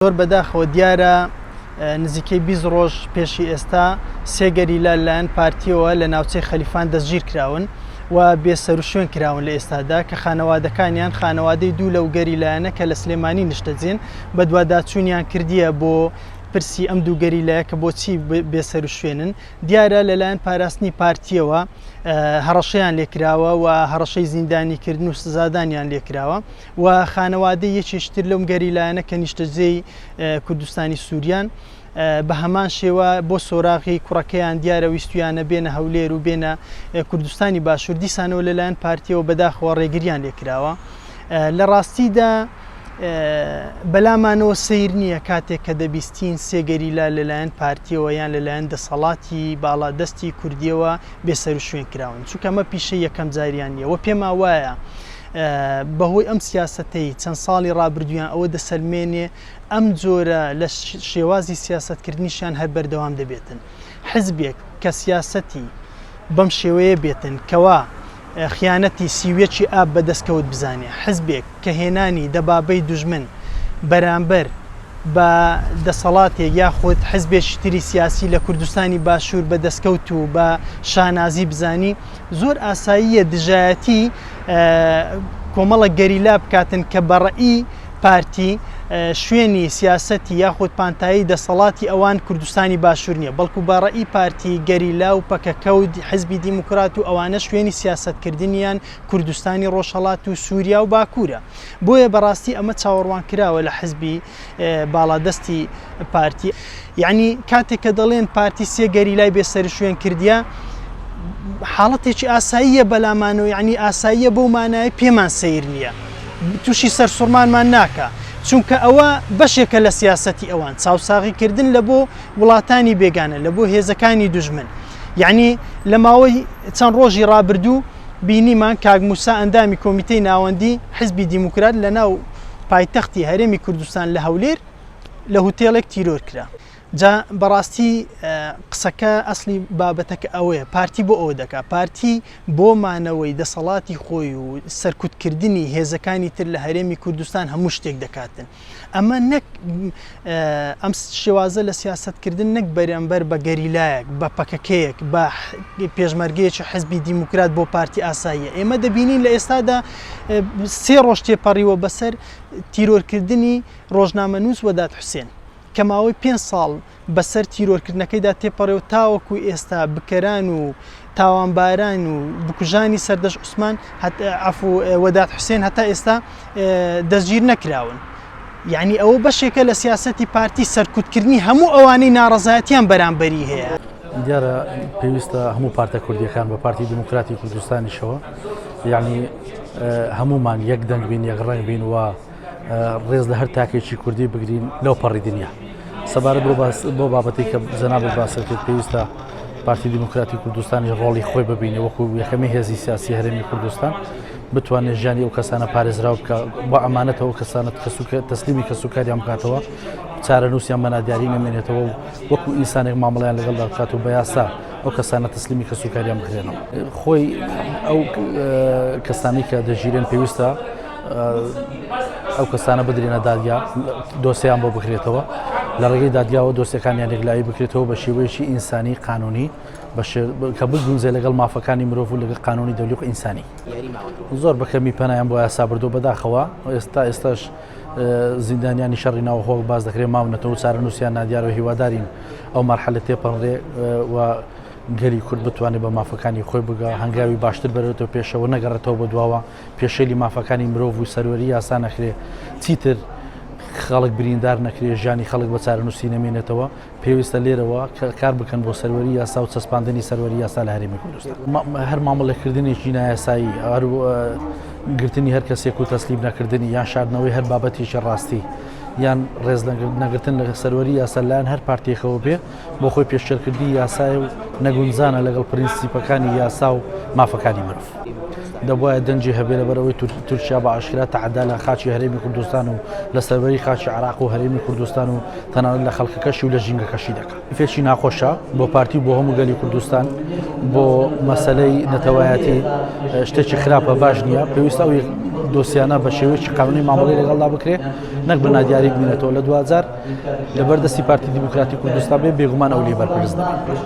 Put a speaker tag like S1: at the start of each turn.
S1: زۆر بەداخەوە دیارە نزیکەی 20 ڕۆژ پێشی ئێستا سێ گەریلا لەلایەن پارتیەوە لە ناوچەی خەلیفان دەستگیر کراون و بێسەروشوێن کراون لە ئێستادا کە خانەوادەکانیان خانەوادەی دوو لەو گەریلایانە کە لە سلێمانی نیشتەجێن بەدواداچوونیان کردیە بۆ پرسی ئەم دوو گەریلایە کە بۆچی بێسەروشوێنن دیارە لەلایەن پاراستنی پارتیەوە هەڕەشەیان لێکراوە و هەڕەشەی زیندانیکردن و سزادانیان لێکراوە. و خانەوادەی یەکێکی تر لەم گەریلایانە کە نیشتەجێی کوردستانی سووریان بە هەمان شێوە بۆ سۆراغی کوڕەکەیان دیارە ویستویانە بێنە هەولێر و بێنە کوردستانی باشوور دیسانەوە لەلایەن پارتیەوە بەداخەوە ڕێگریان لێکراوە لە ڕاستیدا بەلامانەوە سیر نییە کاتێک کە دەبیستین سێ گەریلا لەلایەن پارتیەوە یان لەلایەن دەسەڵاتی باڵا دەستی کوردیەوە بێسەروشوێن کراون چونکە ئەمە پیشەی یەکەم جاریان نییە و پێمان وایە بەهۆی ئەم سیاسەتەی چەند ساڵی ڕابردوویان ئەوە دەسەلمێنێ ئەم جۆرە لە شێوازی سیاسەتکردنیشیان هەر بەردەوام دەبێتن. حزبێک کە سیاسەتی بەم شێوەیە بێتن کەوا خیانەتی 31 ی ئاب بە دەستکەوت بزانێ، حزبێک کە هێنانی دەبابەی دوژمن بەرامبەر بە دەسەڵاتێک یاخود حزبێکی تری سیاسی لە کوردستانی باشوور بە دەستکەوت و بە شانازی بزانی، زۆر ئاساییە دژایەتی کۆمەڵە گەریلا بکاتن کە بە ڕەئی پارتی شوێنی سیاسەتی یاخود پانتایی دەسەڵاتی ئەوان کوردستانی باشوور نییە بەڵکو بە ڕەئی پارتی گەریلا و پەکەکە و حزبی دیموکرات و ئەوانە شوێنی سیاسەتکردنیان کوردستانی ڕۆژهەڵات و سووریا و باکوورە بۆیە بەڕاستی ئەمە چاوەڕوان کراوە لە حزبی باڵادەستی پارتی یعنی کاتێک کە دەڵێن پارتی سێ گەریلای بێ سەرشوێن کردیە حاڵەتێکی ئاساییە بەلامانەوە یعنی ئاساییە بەو مانای پێمان سیر نییە تووشی سەرسوڕمانمان ناکە چونکە ئەوە بەشێکە لە سیاسەتی ئەوان چاوساغیکردن لە بۆ وڵاتانی بێگانە لە بۆ هێزەکانی دوژمن یعنی لە ماوەی چەند ڕۆژی ڕابردوو بینیمان کاک موسا ئەندامی کۆمیتەی ناوەندی حزبی دیموکرات لە ناو پایتەختی هەرێمی کوردستان لە هەولێر لە هوتێڵێک تیرۆر کرا. جا بەڕاستی قسەکە ئەسلی بابەتەکە ئەوەیە پارتی بۆ ئەوە دەکا پارتی بۆ مانەوەی دەسەڵاتی خۆی و سەرکوتکردنی هێزەکانی تر لە هەرێمی کوردستان هەموو شتێک دەکاتن ئەمە نەک ئەم شێوازە لە سیاسەتکردن نەک بەرامبەر بە گەریلایەک بە پەکەکەیەک بە پێشمەرگەیەکی حزبی دیموکرات بۆ پارتی ئاساییە ئێمە دەبینین لە ئێستادا سێ ڕۆژ تێپەڕیوە بەسەر تیرۆرکردنی ڕۆژنامەنووس وەدات حوسێن کە ماوەی پێ ساڵ بەسەر تیرۆرکردنەکەیدا تێپەڕێ و تاوەکو ئێستا بکەران و تاوانباران و بکوژانی سەردەشت عوسمان عەفو وەدات حوسێن هەتا ئێستا دەستگیر نەکراون. یعنی ئەوە بەشێکە لە سیاسەتی پارتی سەرکوتکردنی هەموو ئەوانەی ناڕەزایەتیان بەرامبەری هەیە.
S2: دیارە پێویستە هەموو پارتە کوردیەکان بە پارتی دیموکراتی کوردستانیشەوە یعنی هەمومان یەک دەنگ بین یەک ڕەنگ بین و ڕێز لە هەر تاکێکی کوردی بگرین لەو پەڕی دنیا سەبارەت بۆ باس بۆ بابەتی کە جەنابت باست کرد پێویستە پارتی دیموکراتی کوردستانی ڕۆڵی خۆی ببینێ وەکو یەکەمی هێزی سیاسی هەرێمی کوردستان بتوانێت ژیانی ئەو کەسانە پارێزراو بکە بۆ ئەمانەتەوە کەسانت کەسوکە تەسلیمی کەسوکاریان بکاتەوە چارەنووسیان بە نادیاری نەمێنێتەوە و وەکو ئینسانێک مامەڵیان لەگەڵدا بکات و بە یاسا ئەو کەسانە تەسلیمی کەسوکاریان بکرێنەوە خۆی ئەو کەسانی کە دەژیرێن پێویستە ئەو کەسانە بدرێنە دادگا دۆسیان بۆ بکرێتەوە لە ڕێگەی دادگاوە دۆسیەکانیان یەکلایی بکرێتەوە بە شێوەیەکی ئینسانی قانونی کە بگونجێ لەگەڵ مافەکانی مرۆڤ و لەگەڵ قانونی دەولی و ئینسانی زۆر بەکەمی پەنایان بۆ یاسا بردو بەداخەوە ئێستا ئێستاش زیندانیانی شەڕی ناوخۆ باز دەکرێت ماونەتەوە چارەنووسیان نادیارە و هیوادارین ئەو مەرحەلە تێپەڕێ و گەلی کورد بتوانێت بە مافەکانی خۆی بگا هەنگاوی باشتر بەرێتەوە پێشەوە نەگەڕێتەوە بە دواوە پێشێلی مافەکانی مرۆڤ و سەروەری یاسا نەکرێ چیتر خەڵک بریندار نەکرێ ژیانی خەڵک بە چارەنووسی نەمێنێتەوە پێویستە لێرەوە کار بکەن بۆ سەروەری یاسا و چەسپاندنی سەروەری یاسا لە هەرێمی کوردستان هەر مامەڵەکردنێکی نایاسایی هەر گرتنی هەر کەسێک و تەسلیم نەکردنی یان شاردنەوەی هەر بابەتێکی ڕاستی یان ڕێز نەگرتن لە سەروەری یاسا لایەن هەر پارتێکەوە بێ بۆ خۆی پێشێلکردنی یاسایە و نەگونجانە لەگەڵ پرینسیپەکانی یاسا و مافەکانی مرۆڤ. دەبوایە دەنگی هەبێ لەبەرئەوەی تورکیا بە ئاشکرا تەعەدا لە خاکی هەرێمی کوردستان و لە سەروەری خاکی عێراق و هەرێمی کوردستان و تەنانەت لە خەڵکەکەشی و لە ژینگەکەشی دەکات. فێکی ناخۆشە بۆ پارتی و بۆ هەموو گەلی کوردستان بۆ مەسەلەی نەتەوایەتی شتێکی خراپە باش نییە پێویستە ئەو. دۆسیانە بە شێوەیەکی قانونی مامەڵەی لەگەڵدا بکرێ نەک بە نادیاری بمێنێتەوە لە دواجار لەبەر دەستی پارتی دیموکراتی کوردستان بێ بێگومان ئەو لێ بەرپرس دەبێت.